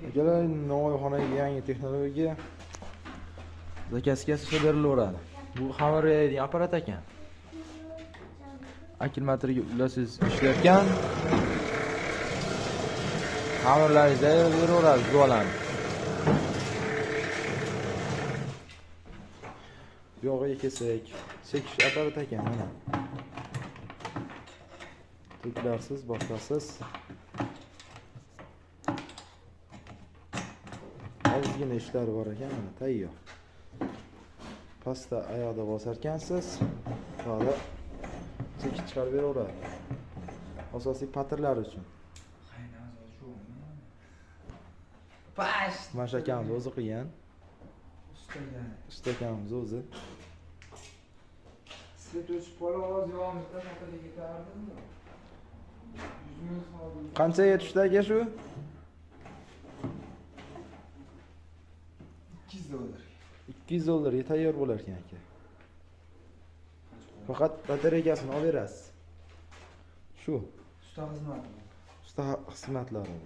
Akalar, Navoiyxonaga yangi texnologiya zakazga ishlab berilaveradi. Bu xamir yayadigan apparat ekan. Akkumulyatorga ulasangiz ishlarkan. Xamirlaringizni yayib beraveradi zuvalarni. Bu yog'iga kelsak, chekish apparat ekan mana. Tuklarsiz, boshqasiz. Ozgina ishlari bor ekan, mana tayyor. Pastda oyoqda bosarkansiz, bu chekib chiqarib beraveradi. Asosiy patirlar uchun. Pash. Mana shu akamiz o'zi qilgan. Usta Usta akamiz o'zi. Svet o'chib qolib ovoz yonimizda naqada ketardimi? 100 ming so'm. Qanchaga tushdi aka shu? 200 dollar. 200 dollarga tayyor bo'lar ekan aka. Faqat batareykasini olib berasiz. Shu. Usta xizmati. Usta xizmatlari.